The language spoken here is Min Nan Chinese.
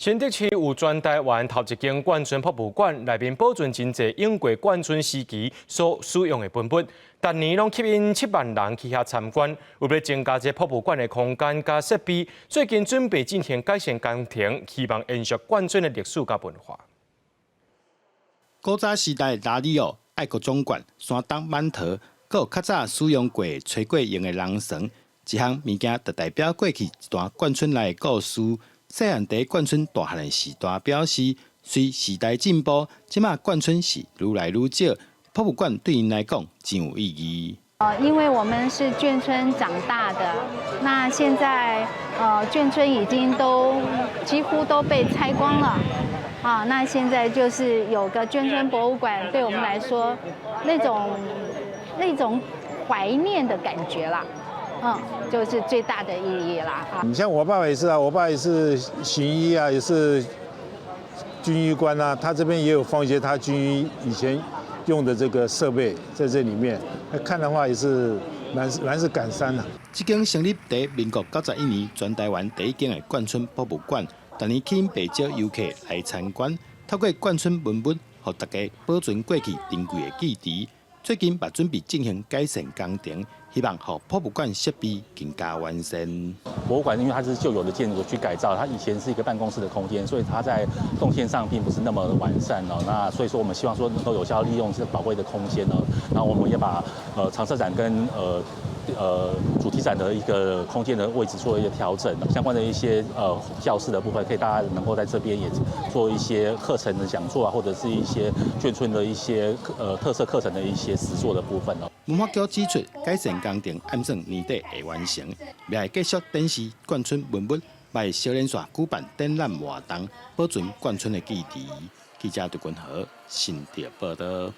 新竹市有全台灣頭一間眷村博物館，內面保存真濟英國眷村時期所使用的文物，逐年攏吸引7萬人去遐參觀。為欲增加這博物館的空間佮設備，最近準備進行改善工程，希望延續眷村的歷史佮文化。古早時代拉里奧、愛國總管、山東饅頭，閣有較早使用過、吹過用的人船，這項物件就代表過去一段眷村內的故事。細漢佇眷村大漢的時代表示，隨時代進步，這馬眷村是愈來愈少，博物館對𪜶來講真有意義。因為我們是眷村長大的，那現在眷村已經都幾乎都被拆光了，啊，那現在就是有個眷村博物館，對我們來說，那種懷念的感覺啦。就是最大的意義啦。你像我爸爸也是啊，我爸也是行醫啊，也是軍醫官啊，他這邊也有放一些他軍醫以前用的這個設備在這裡面，那看的話也是蠻是感傷的。這間成立佇民國91年，全台灣第一間的眷村博物館，逐年吸引袂少遊客來參觀，透過眷村文物，予大家保存過去珍貴的記憶。最近嘛準備進行改善工程，希望予博物館設備更加完善。博物館因為它是舊有的建築去改造，它以前是一個辦公室的空間，所以它在動線上並不是那麼完善哦。那所以說，我們希望說能夠有效利用這寶貴的空間哦。那我們也把常設展跟主題展的一個空間的位置做一個調整，相關的一些教室的部分，可以大家能夠在這邊也做一些課程的講座啊，或者是一些眷村的一些特色課程的一些實作的部分哦。文化局指出，改善工程按算年底會完成，也會繼續展示眷村文物，嘛會小連續舉辦展覽活動，保存眷村的記憶。記者杜君豪新竹報道。